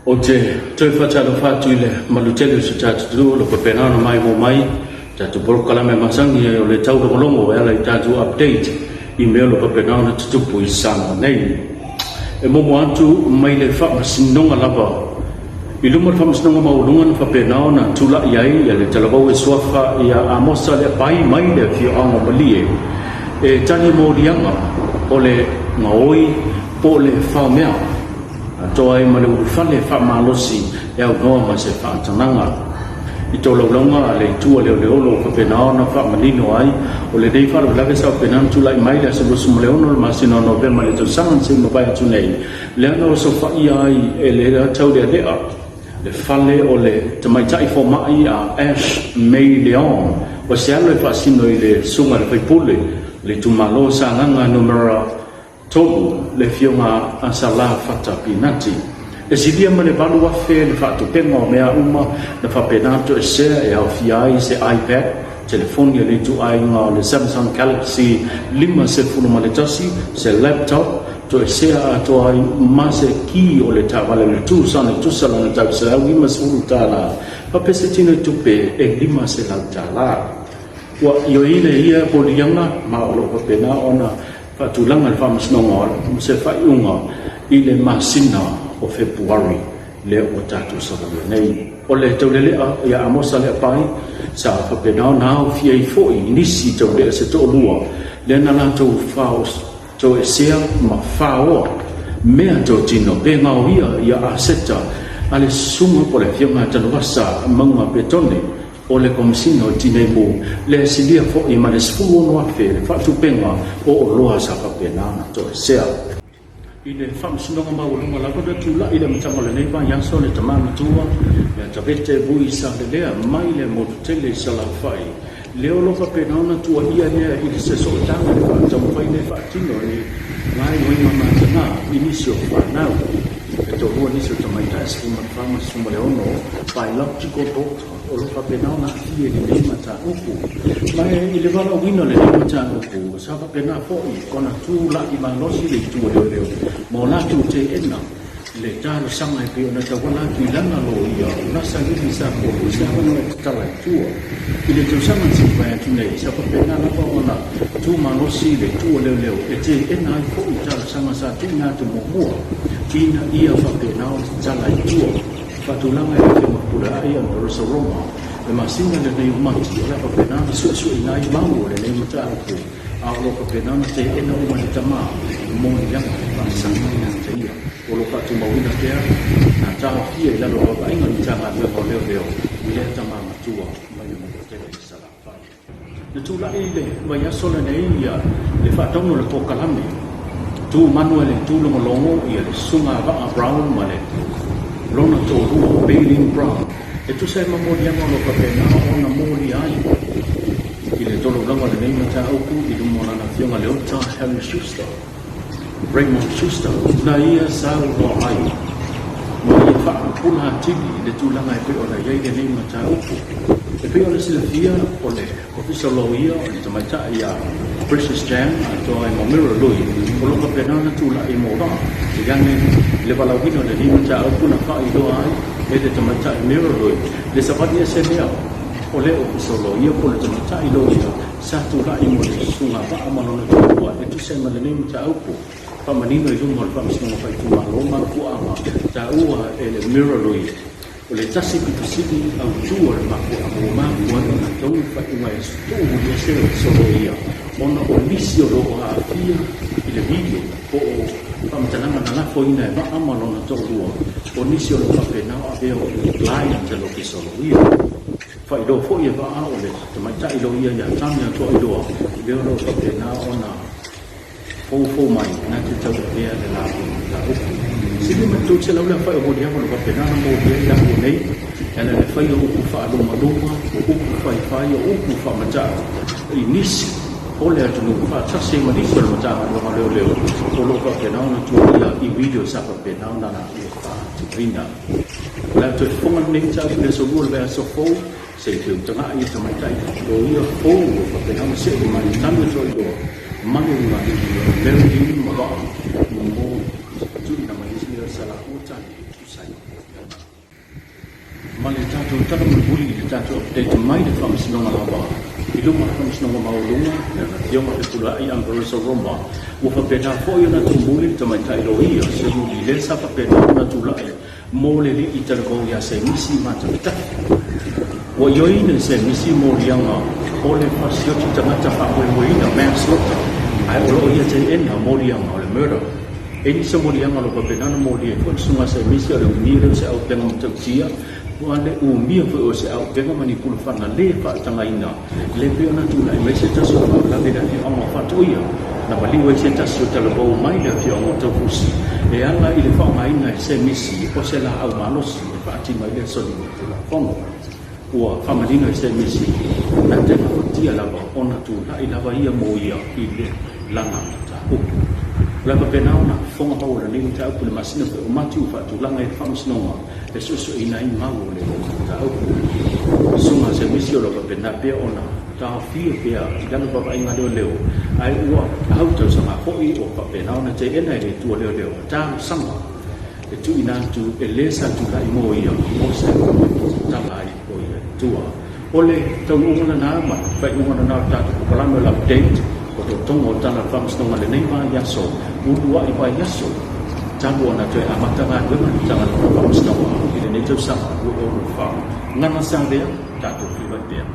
Ou te toe faatalofa atu i le malu tele o si o tatou atunuu o lo o faapena ona maimoa mai tatou polokalame masani o le taulogologo e ala i tatou update i mea o lo o faapena ona tutupu i Samoa nei. E muamua atu mai le Faamasinoga lava i luma o le Faamasinoga Maualuga na faapena ona tulai ai le talavou e suafa ia Amosa Leapai mai le afioaga o Malie e tali moliaga o le gaoi po o le faomea atoa ai ma le ulufale faamalosi e aunoa ma se faatagaga. I tolaulauga a le Itu a Leoleo o lo o faapena ona faamanino ai, o lenei faalavelave sa faapena ona tulai mai i le aso 26 o le masina o Novema i le tausaga na se i mavae atu nei, lea na osofaia ai e le taulealea le fale o le tamaitai fomai a Ash May Leong, o se alo e faasino i le susuga i le faipule o le itumalo o Sagaga Numera 3, le Afioga a Salah Fata Pinati. E silia ma le 8,000 le faatupega o mea uma na faapena toesea e aofia ai se iPad, telefoni a le ituaiga o le Samsung Galaxy 51, se laptop, toesea atoa ai ma se ki o le taavale o le Tucson e tusa lona tau $150 faapea se tino tupe e $500. Ua ioeina ia moliaga ma o lo o faapena ona faatulaga le Faamasinoga mo se faaiuga i le masina o Fepuari lea ua tatou savalia nei. O le taulelea ia Amosa Leapai sa faapena ona aofia ai foi i nisi taulelea se toalua lea na latou toesea ma faoa mea totino pe gaoia ia aseta a le susuga po o le Afioga ia Tanuvasa Mauga Petone o le Komesina o Tinei Mu, lea e silia foi ma le 16,000 le faatupeina o oloa sa faapena ona toesea. I le Faamasinoga Maualuga lava na tulai i le amataga o lenei vaiaso le tama matua ia Tavete Vui Salelea mai le motu tele i Salafai, lea o lo o faapena ona tuuaia lea i se sootaga i le faataumafai lea e faatino ni gaoioiga mataga i nisi o fanau. E toalua nisi o tamaitai 14 ma le 16 biological daughter o lo o faapena ona aafia i lenei mataupu. Ma i le valaauina o lenei mataupu, sa faapena foi ona tulai malosi le Itu a Leoleo ma o latou teena le talosaga e pei ona tauala atu i lana loia o Nasalili Sapolu i se avanoa e tatala i tua. I le tausaga na sili vae atu nei, sa faapena lava ona tu malosi le Itu a Leoleo e teena ai foi talosaga sa tuuina atu muamua ina ia faapena ona tatala i tua. Faatulaga e le Afioga Pule Aia Marissa Roma le masina lenei o Mati o le a faapena ona suesueina ai mau o lenei mataupu, a o lo o faapena ona teena uma e le tama moliaga e faasaga ia te ia. O lo o faatumauina pea na taofia i lalo o vaavaaiga o le Matagaluega o Leoleo lea tama matua mai le motu tele i Salafai. Na tulai i le vaiaso lenei le faatauga o le polokalame Tu Manu e le Tūlogologo ia le Susuga a Vaa Brown ma le lona toalua Baylin Brown e tusa ai ma moliaga o lo o faapena ona molia ai i le tolaulaga o lenei mataupu i luma o lana afioga Leota Harry Schuster. Raymond Schuster, na ia saunoa ai ma ia faapupula atili i le tulaga e pei ona i ai lenei mataupu. E pei ona silafia, o le Ofisa o Loia o le Tamaitai ia Precious Jam atoa ai ma Mira Lui o lo o faapena ona tulai mo vaa i ane i le valaauina o lenei mataupu na faailoa ai e le Tamaitai Mira Lui le savali ese lea o le Ofisa o Loia po o le Tamaitai Loia Sa tulai mo le susuga vaa ma lona toalua e tusa ai ma lenei mataupu faamanino i luma o le Faamasinoga Faaitumalo ma mafuaaga taua e le Mirror Lui o le tasi pito sili autu o le mafuaaga ua mafua ai ona togi le faaiuga e tuu ese le solo ia ona o nisi o lo o aafia i le video po o faamatalaga na lafoina e vaa ma lona toalua o nisi o lo o faapena o avea o client a le Ofisa o Loia. Faailoa foi e vaa o le tamaitai loia ia Tanya Toailoa, lea o lo o faapena ona foufou mai na te tauavea le latou mataupu. Sili ma le 300 le aofai o moliaga o lo o faapena ona molia ai laua nei, e ala i le faia o upu faalumaluma, o upu faifai, o upu faamatau i nisi o le atunuu faatasi ai ma nisi o le Matagaluega o Leoleo o lo o faapena ona tuuaia i video sa faapena ona laua faatinoina. O le a toe fofoga lenei mataupu i le aso Lua o le vaiaso fou, se i feutagai i tamaitai loia fou o faapena ona see mai i tanu e toailoa ma le ulugalii o Mary Lynn Mavaa mo tuuina mai isi mea sa laua tali. tusa ai ma moliaga. Ma le tatou tala mulimuli i le tatou update mai le Faamasinoga lava i luma o le Faamasinoga Maualuga, le Afioga Fepuleai Ambrose Roma, ua faapena foi ona tumuli le tamaitai loia Seuli lea sa faapena ona tulai mo le alii talavou ia Semisi Matafitafi. Ua ioeina e Semisi moliaga o le fasioti tagata faamoemoeina, manslaughter, ae o lo o ia teena moliaga o le murder. E nisi o moliaga o lo o faapena ona molia ai foi le susuga a Semisi o le umia lea o se auupega matautia, ua le umia foi o se auupega ma ni pulufana le faatagaina le pei ona tulai mai se tasi o faalavelave i le afioaga o Faatoia, na maliu ai se tasi o talavou mai le afioaga o Taufusi e ala i le faaaogaina e Semisi o se laau malosi e faatino ai lea soliga Tulafono. Ua faamanino e Semisi na te gafatia lava ona tulai lava ia mo ia i le lana mataupu. O le a faapena ona fofoga mau o lenei mataupu i le masina foi o Mati ua faatulaga ai le Faamasinoga e suesueina ai mau o le mataupu. Susuga Semisi o lo o faapena pea ona taofia pea i lalo vaavaaiga leoleo ae ua au tausaga foi o faapena ona teena e le Atua leoleo talosaga e tuuina atu e le sa tulai mo ia o se tala ai o ia Atua. O le taunuuga lena ma le faaiuga lena o le tatou polokalame o le update o totoga o tala o le faamasinoga i lenei vaiaso, uluai vaiaso talu ona toe amata galuega le Matagaluega o Faamasinoga i lenei tausaga 2024. Gana sa lea, tatou feiloai pea.